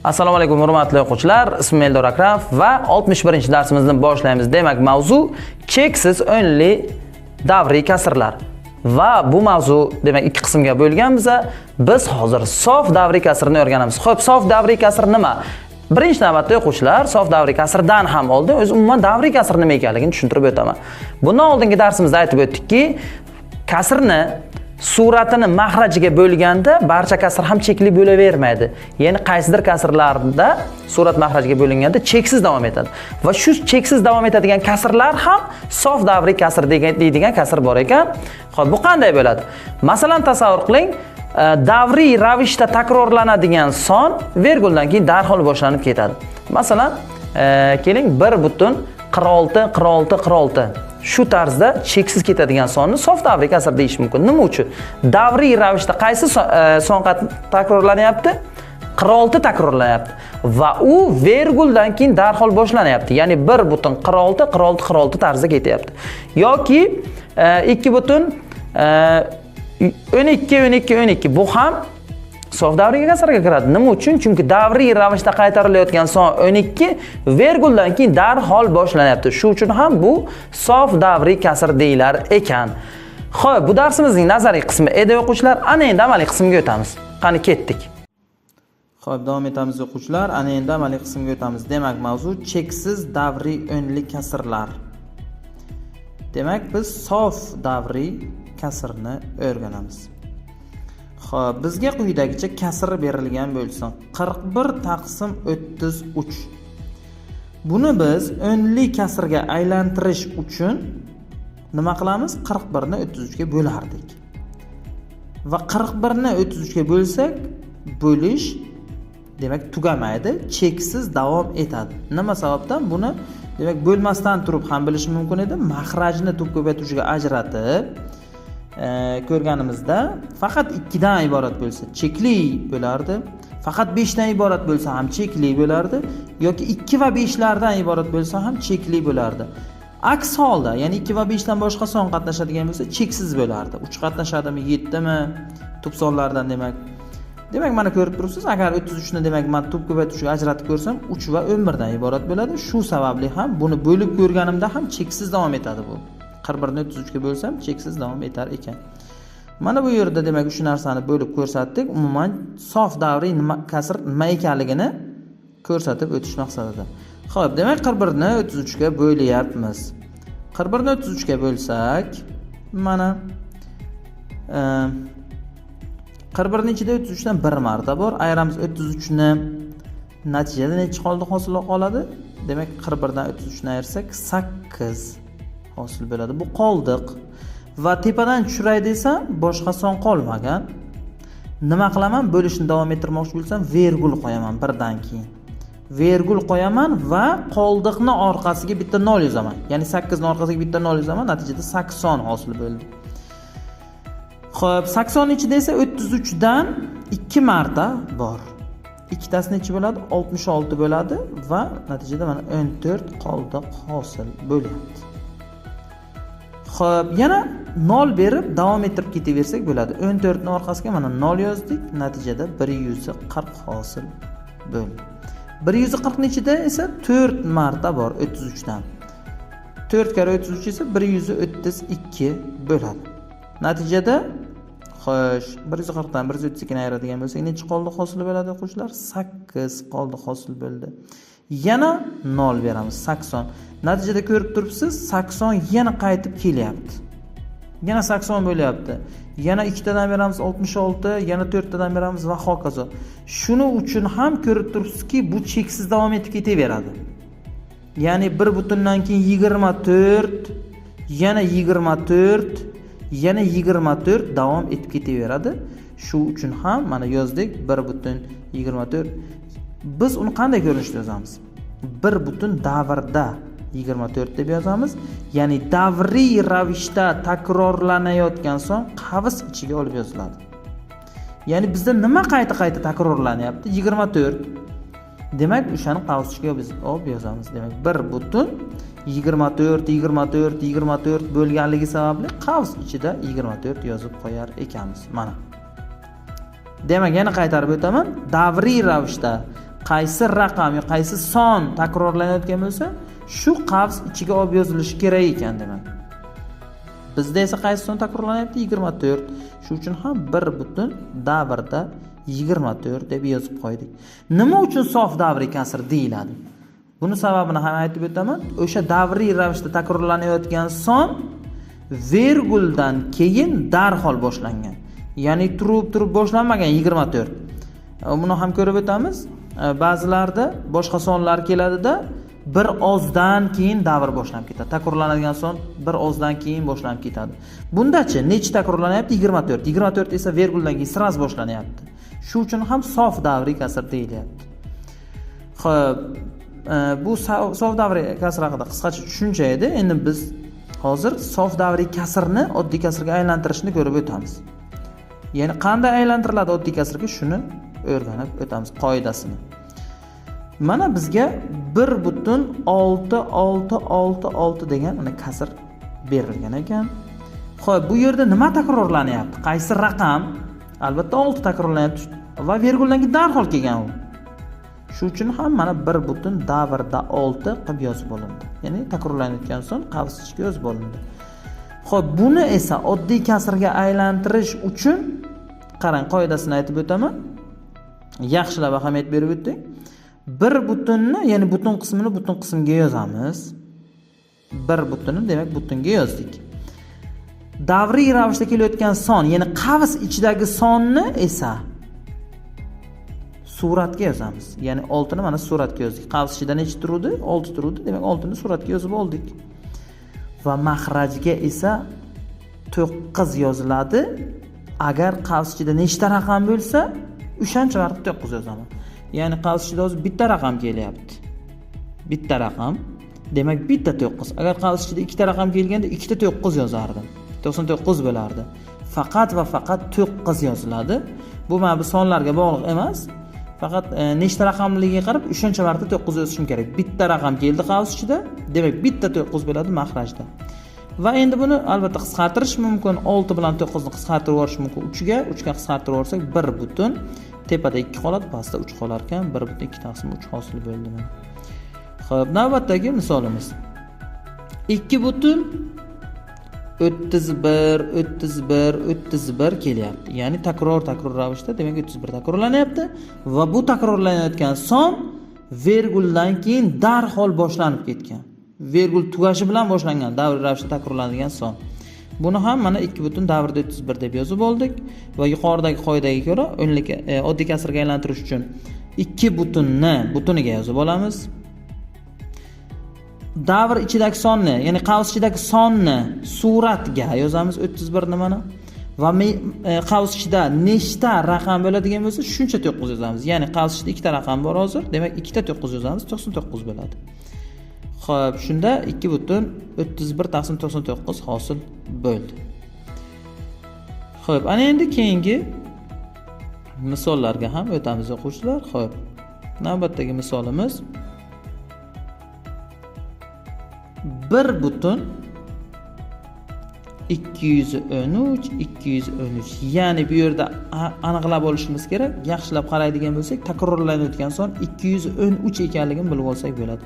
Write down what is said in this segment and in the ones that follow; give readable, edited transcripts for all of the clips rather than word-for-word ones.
Assalomu alaykum hurmatli o'quvchilar, ismim Eldor Akramov va 61-darsimizni boshlaymiz. Demak, mavzu cheksiz o'nli davriy kasrlar. Va bu mavzu demak ikki qismga bo'lgan. Biz hozir sof davriy kasrni o'rganamiz. Xo'p, sof davriy kasr nima? Birinchi navbatda o'quvchilar, sof davriy kasrdan ham oldin o'zi umuman davriy kasr nima ekanligini tushuntirib o'taman. Bundan oldingi darsimizda aytib o'tdikki, kasrni suratini mahrajiga bo'lganda barcha kasr ham chekli bo'lavermaydi. Ya'ni qaysidir kasrlarda surat mahrajiga bo'linganda cheksiz davom etadi. Va shu cheksiz davom etadigan kasrlar ham sof davriy kasr deydigan kasr bor ekan. Xo'p, bu qanday bo'ladi? Masalan, tasavvur qiling, davriy ravishda takrorlanadigan son verguldan keyin darhol boshlanib ketadi. Masalan, keling 1.46 46 46. Shu tarzda cheksiz ketadigan sonni sof davriy kasr deyish mumkin. Nima uchun? Davriy ravishda qaysi son takrorlanyapti? 46 takrorlanyapti va u verguldan keyin darhol boshlanyapti. Ya'ni 1.46 46 46 tarzda ketyapti. Yoki 2.12 12 12 bu ham sof davriy kasrga kiradi. Nima uchun? Chunki davriy ravishda qaytarilayotgan son 12 verguldan keyin darhol boshlanyapti. Shu uchun ham bu sof davriy kasr deyilar ekan. Xo'p, bu darsimizning nazariy qismi edi o'quvchilar. Ana endi amaliy qismga o'tamiz. Qani ketdik. Xo'p, davom etamiz o'quvchilar. Ana endi amaliy qismga o'tamiz. Demak, mavzu cheksiz davriy o'nli kasrlar. Demak, biz sof davriy kasrni o'rganamiz. Xo'p, bizga quyidagicha kasr berilgan bo'lsin. 41 taqsim 33. Buni biz o'nli kasrga aylantirish uchun nima qilamiz? 41 ni 33 ga bo'lardik. Va 41 ni 33 ga bo'lsak, bo'lish demak tugamaydi, cheksiz davom etadi. Nima sababdan? Buni demak bo'lmasdan turib ham bilish mumkin edi. Mahrajni to'p ko'paytiruvchiga ajratib ko'rganimizda faqat 2 dan iborat bo'lsa chekli bo'lardi, faqat 5 dan iborat bo'lsa ham chekli bo'lardi, yoki 2 va 5 lardan iborat bo'lsa ham chekli bo'lardi. Aks holda, ya'ni 2 va 5 dan boshqa son qatnashadigan bo'lsa cheksiz bo'lardi. 3 qatnashadimi, 7 mi, to'p sonlardan demak. Demak, mana ko'rib turibsiz, agar 33 ni demak men to'p ko'paytiruvchiga ajratib ko'rsam, 3 va 11 dan iborat bo'ladi. Shu sababli ham buni bo'lib ko'rganimda ham cheksiz davom etadi bu. 41 ni 33 ga bo'lsam cheksiz davom etar ekan. Mana bu yerda demak shu narsani bo'lib ko'rsatdik. Umuman sof davriy nima kasr nima ekanligini ko'rsatib o'tish maqsadida. Xo'p, demak 41 ni 33 ga bo'lyapmiz. 41 ni 33 ga bo'lsak, mana 41 ning ichida 33 dan 1 marta bor. Ayiramiz 33 ni, natijada necha qoldi hosil qoladi? Demak 41 dan 33 ni ayirsak 8 hosil bo'ladi. Bu qoldiq. Va tepadan tushiray desam, boshqa son qolmagan. Nima qilaman? Bo'lishni davom ettirmoqchi bo'lsam, vergul qo'yaman birdan keyin. Vergul qo'yaman va qoldiqni orqasiga bitta 0 yozaman. Ya'ni 8 ning orqasiga bitta 0 yozaman, natijada 80 hosil bo'ldi. Xo'p, 80 ning ichida esa 33 dan 2 marta bor. Ikkitasi necha bo'ladi? 66 bo'ladi va natijada mana 14 qoldiq hosil bo'lyapti. Xo'p, yana 0 berib davom ettirib ketaversak bo'ladi. 14 ning orqasiga mana 0 yozdik, natijada 140 hosil bo'ldi. 140 ning ichida esa 4 marta bor 33 dan. 4 karra 33 esa 132 bo'ladi. Natijada xo'sh, 140 dan 132 ni ayiradigan bo'lsak, necha qoldi hosil bo'ladi o'quvchilar? 8 qoldi hosil bo'ldi. Yana 0 beramiz, 80. Natijada ko'rib turibsiz, 80 yana qaytib kelyapti. Yana 80 bo'lyapti. Yana 2tadan beramiz 66, yana 4tadan beramiz va hokazo. Shuning uchun ham ko'rib turibsizki, bu cheksiz davom etib ketaveradi. Ya'ni 1 butundan keyin 24, yana 24, yana 24 davom etib ketaveradi. Shu uchun ham mana yozdik 1.24. Biz uni qanday ko'rinishda yozamiz? 1 butun davrda 24 deb yozamiz. Ya'ni davriy ravishda takrorlanayotgan son qavs ichiga olib yoziladi. Ya'ni bizda nima qayta-qayta takrorlanyapti? 24. Demak, o'shani qavs ichiga olib yozamiz. Demak, 1 butun 24, 24, 24 bo'lganligi sababli qavs ichida 24 yozib qo'yar ekanmiz. Mana. Demak, yana qaytarib o'taman. Davriy ravishda qaysi raqam yoki qaysi son takrorlanayotgan bo'lsa, shu qavs ichiga olib yozilishi kerak ekan demak. Bizda esa qaysi son takrorlanyapti? 24. Shu uchun ham 1 butun davrda 24 deb yozib qo'ydik. Nima uchun sof davriy kasr deyiladi? Buni sababini ham aytib o'taman. O'sha davriy ravishda takrorlanayotgan son verguldan keyin darhol boshlangan. Ya'ni turib boshlanmagan 24. Buni ham ko'rib o'tamiz. Ba'zilarda boshqa sonlar keladida, bir ozdan keyin davr boshlanib ketadi. Takrorlanadigan son bir ozdan keyin boshlanib ketadi. Bundachi necha takrorlanyapti? 24. 24 esa verguldan keyin sraz boshlanyapti. Shu uchun ham sof davriy kasr deyilyapti. Xo'p, bu sof davriy kasr haqida qisqacha tushuncha edi. Endi biz hozir sof davriy kasrni oddiy kasrga aylantirishni ko'rib o'tamiz. Ya'ni qanday aylantiriladi oddiy kasrga, shuni o'rganib o'tamiz qoidasini. Mana bizga 1.6666 degan mana kasr berilgan ekan. Xo'p, bu yerda nima takrorlanyapti? Qaysi raqam? Albatta 6 takrorlanyapti va verguldan keyin darhol kelgan u. Shu uchun ham mana 1 butun davrda 6 qilib yozib olindi. Ya'ni takrorlanayotgan son qavs ichiga yozib olindi. Xo'p, buni esa oddiy kasrga aylantirish uchun qarang, qoidasini aytib o'taman. Yaxshilab ahamiyat berib o'ting. 1 butunni, ya'ni butun qismini butun qismga yozamiz. 1 butunni demak butunga yozdik. Davriy ravishda kelayotgan son, ya'ni qavs ichidagi sonni esa suratga yozamiz. Ya'ni 6 ni mana suratga yozdik. Qavs ichida necha turuvdi? 6 turuvdi. Demak 6 ni suratga yozib oldik. Va maxrajga esa 9 yoziladi. Agar qavs ichida nechta raqam bo'lsa, o'shancha marta 9 yozaman. Ya'ni qavs ichida hozir bitta raqam kelyapti. Bitta raqam. Demak bitta 9. Agar qavs ichida ikkita raqam kelganda ikkita 9 yozardim. 99 bo'lardi. Faqat va faqat 9 yoziladi. Bu mana bu sonlarga bog'liq emas. Faqat nechta raqamligiga qarab o'shancha marta 9 yozishim kerak. Bitta raqam keldi qavs ichida, demak bitta 9 bo'ladi maxrajda. Va endi buni albatta qisqartirish mumkin. 6 bilan 9 ni qisqartirib yuborish mumkin 3 ga. 3 ga qisqartirib yuborsak 1 butun, tepada 2 qoladi, pastda 3 qolar ekan. 1 butun 2 taqsim 3 hosil bo'ldi mana. Xo'p, navbatdagi misolimiz. 2 butun 31 31 31 kelyapti. Ya'ni takror ravishda, demak 31 takrorlanyapti va bu takrorlanayotgan son verguldan keyin darhol boshlanib ketgan. Vergul tugashi bilan boshlangan davriy ravishda takrorlanadigan son. Buni ham mana 2 butun davrda 31 deb yozib oldik va yuqoridagi qoidaga ko'ra o'nlik oddiy kasrga aylantirish uchun 2 butunni butuniga yozib olamiz. Davr ichidagi sonni, ya'ni qavs ichidagi sonni suratga yozamiz 31 ni mana va qavs ichida nechta raqam bo'ladigan bo'lsa, shuncha 9 yozamiz. Ya'ni qavs ichida ikkita raqam bor hozir, demak ikkita 9 yozamiz, 99 bo'ladi. Xo'p, shunda 2 butun 31 taqsim 99 hosil bo'ldi. Xo'p, ana endi keyingi misollarga ham o'tamiz o'quvchilar. Xo'p, navbatdagi misolimiz 1 butun 213 213. Ya'ni bu yerda aniqlab olishimiz kerak. Yaxshilab qaraydigan bo'lsak, takrorlanayotgan son 213 ekanligini bilib olsak bo'ladi.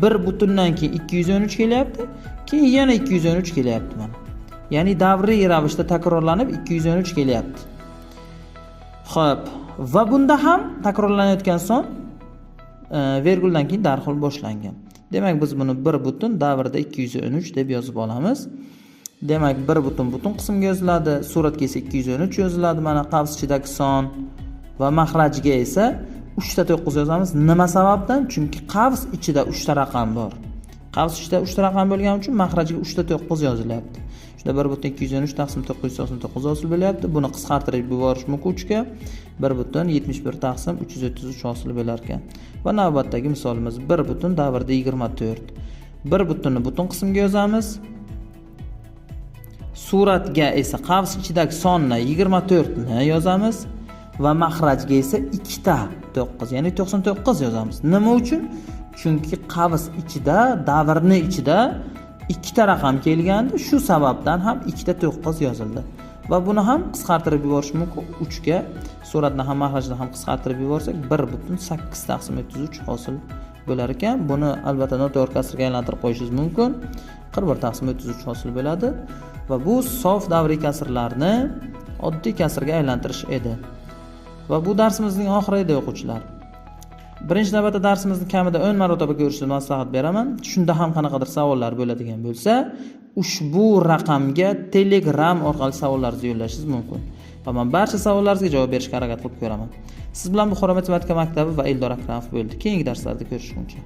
1 butundan keyin 213 kelyapti, keyin yana 213 kelyapti mana. Ya'ni davriy ravishda takrorlanib 213 kelyapti. Xo'p, va bunda ham takrorlanayotgan son verguldan keyin darhol boshlangan. Demak, biz buni 1 butun davrda 213 deb yozib olamiz. Demak, 1 butun butun qismga yoziladi, suratga esa 213 yoziladi, mana qavs ichidagi son va maxrajga esa 3 ta 9 yozamiz. Nima sababdan? Chunki qavs ichida 3 ta raqam bor. Qavs ichida 3 ta raqam bo'lgani uchun maxrajga 3 ta 9 yozilyapti. Shunda 1 butun 213 taqsim 999 hosil bo'lyapti. Buni qisqartirib yuborish mumkin 3 ga. 1 butun 71 taqsim 333 hosil bo'lar ekan. Va navbatdagi misolimiz 1 butun davrda 24. 1 butunni butun qismga yozamiz. Suratga esa qavs ichidagi sonni 24 ni yozamiz va maxrajga esa 2 ta 9, ya'ni 99 yozamiz. Nima uchun? Chunki qavs ichida, davrni ichida ikkita raqam kelgandi, shu sababdan ham ikkita 9 yozildi. Va buni ham qisqartirib yuborish mumkin 3 ga. Suratni ham, mahrajni ham qisqartirib yuborsak, 1,8 taqsim 33 hosil bo'lar ekan. Buni albatta noto'g'ri kasrga aylantirib qo'yishingiz mumkin. 41 taqsim 33 hosil bo'ladi. Va bu sof davriy kasrlarni oddiy kasrga aylantirish edi. Va bu darsimizning oxiri edi, o'quvchilar. Birinchi navbatda darsimizni kamida 10 marotaba ko'rishni maslahat beraman. Shunda ham qanaqadir savollar bo'ladigan bo'lsa, ushbu raqamga Telegram orqali savollaringizni yo'llashingiz mumkin. Va men barcha savollaringizga javob berishga harakat qilib ko'raman. Siz bilan Buxoro matematika maktabi va Eldor Akramov bo'ldi. Keyingi darslarda ko'rishguncha.